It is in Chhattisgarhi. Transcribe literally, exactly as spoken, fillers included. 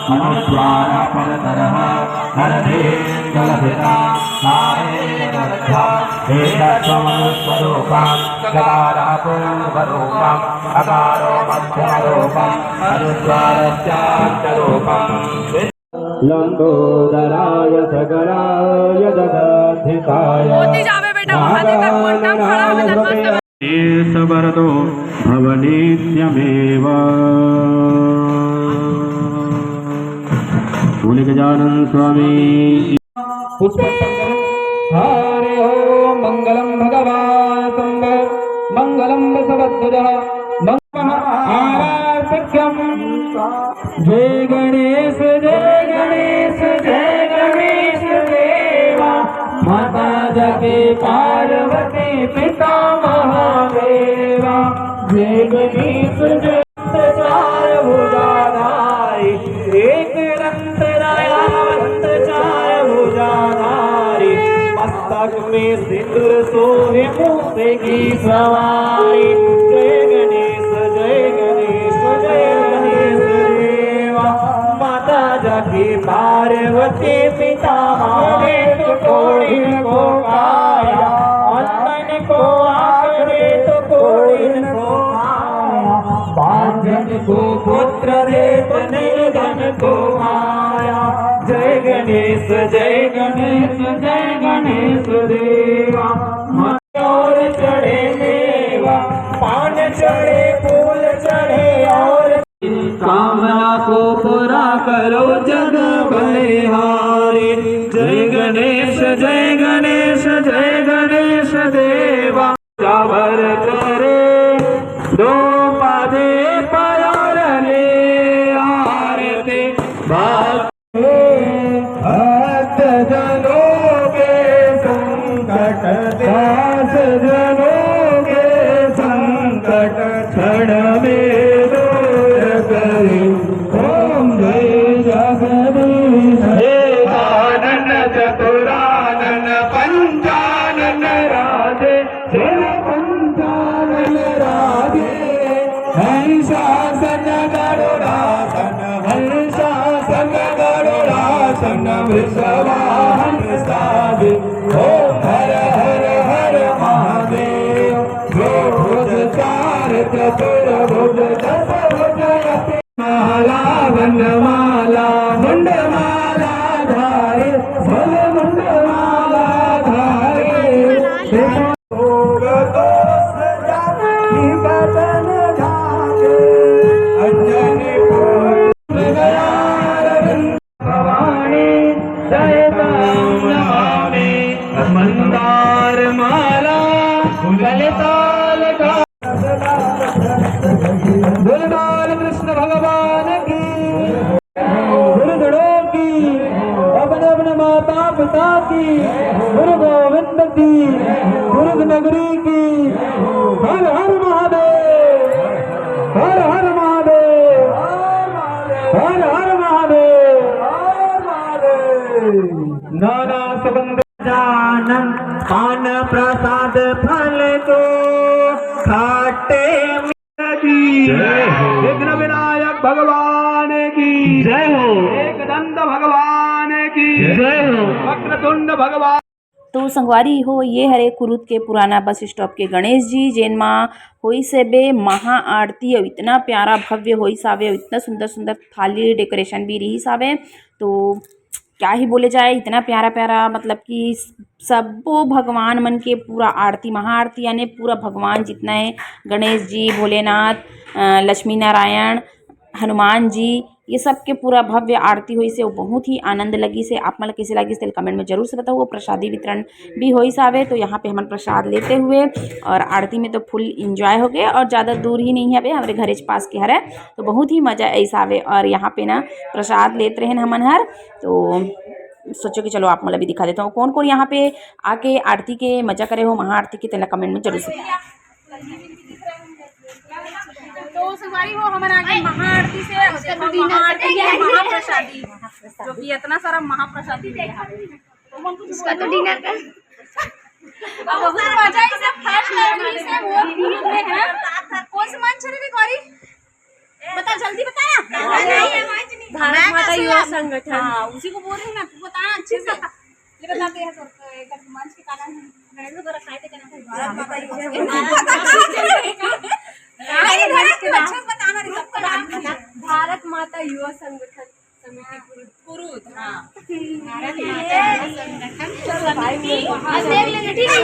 अनुद्वारपरतरः हरतीं तुलसितां नारीरवध्वा एकत्वमनुस्वरूपं चकारः पूर्वरूपम् अकारो मध्यमरूपम् अनुद्वारस्यान्तरूपम्। लम्बोदराय सकलाय जगद्धिताय होती जावे बेटा, वहाँ देखा, कौन काम खड़ा है, नारायण नमस्ते। हृदये सवरतो भव नित्यमेव। बोले गजानन स्वामी। पुष्पार्पण करो। हरि ओम। मंगलम भगवान शंभो, मंगलम वृषभध्वज, मंगलम आराध्यम। जय गणेश, जय गणेश, जय गणेश देवा। माता जाके पार्वती पिता महादेवा। जय गणेश, जय चार भुजाधारी, एक दंत दयावंत चार भुजाधारी, मस्तक में सिंदूर शोभे मूंछ की सवारी। जय गणेश, जय गणेश, जय गणेश देवा। माता जाकी पार्वती पिता महादेव, कोड़िन को काया, अंतन को आग दे तो कोड़िन को काया, पांचन को पुत्र दे तो निर्धन को माया। जय गणेश, जय गणेश, जय गणेश देवा। और चढ़े मेवा, पान चढ़े, फूल चढ़े और कामना को पूरा करो जग बलिहारी। जय गणेश, जय गणेश, जय गणेश देवा। जावर करे दो पादे पायर ले आरती। भक्त जनों के संकट, दास जनों के संकट क्षण में दूर करी। ओम जय जगदीश। हे कानन चतुरानन पंचानन राधे, जय पंचानन राधे। हंसासन गरुड़ासन, हंसासन गरुड़ासन वृषवाहन साजे। ओम हर हर हर महादेव। जो भुज चार चतुर्भुज दस भुज अति माला वनमाला मुंडमाला धारे, बोल मुंडमाला धारे। रोग दोष जाति बदन जाते, अंजनी पुत्र दया अरविंद भवानी सहितां नमामि। मंदार माला ललितालका। बोल बाल कृष्ण भगवान की, गुरुजनों की, अपने अपने माता पिता की, गुरु गोविंद की, गुरु नगरी की। हर हर महादेव, हर हर महादेव, हर हर महादेव। नाना सुगंध जानन पान प्रसाद फल को खाटे की। जय हो। विघ्न विनायक भगवान की। जय हो। एकदंत भगवान की। जय हो। वक्रतुंड भगवान। तो संगवारी हो, ये हरे कुरुद के पुराना बस स्टॉप के गणेश जी, जेन मा होइस हवे महाआरती, अउ इतना प्यारा भव्य होइस हवे, अउ इतना सुंदर सुंदर थाली डेकोरेशन भी रहिस हवे। तो क्या ही बोले जाए, इतना प्यारा प्यारा, मतलब कि सब्बो भगवान मन के पूरा आरती, महाआरती, यानी पूरा भगवान जितना है, गणेश जी, भोलेनाथ, अ, लक्ष्मी नारायण, हनुमान जी, ये सब के पूरा भव्य आरती होइस हे, वो बहुत ही आनंद लगिस हे। आप मन ला कइसे लगिस, तेला comment में जरूर से बताओ। वो प्रसादी वितरण भी होइस हावे, तो यहाँ पे हमन प्रसाद लेते हुए और आरती में तो full enjoy हो गए और ज़्यादा दूर ही नहीं हवे, हमरे घरेच पास के हरे, तो बहुत ही मजा आइस हावे। और यहाँ पे ना प्रसाद लेत रहेन हमन हर, तो सोचो कि चलो आप मन ला भी दिखा देता हूँ, कौन कौन यहाँ पे आके आरती के मजा करे हो, महाआरती के, तेला comment में जरूर से। तो संगवारी हो, हमन आगे महाआरती से, उसका तो dinner महाआरती है, महाप्रसादी, जो कि इतना सारा महाप्रसादी मिले हवे। उसका तो dinner का। अब बहुत मजा है, इसे first time इसे वो group में है। कौन सा मंच है रे गौरी? बता, जल्दी बता। भारत माता युवा संगठन। हाँ, उसी को बोल रही हूँ ना, तू बता अच्छे से। ये बताते हैं तो, तो एक मंच के कारण है। भारत माता युवा संगठन। भारत माता युवा संगठन समिति कुरुद। कुरुद, हाँ। भारत माता युवा संगठन। चलो भाई, आज देख लेंगे, ठीक है।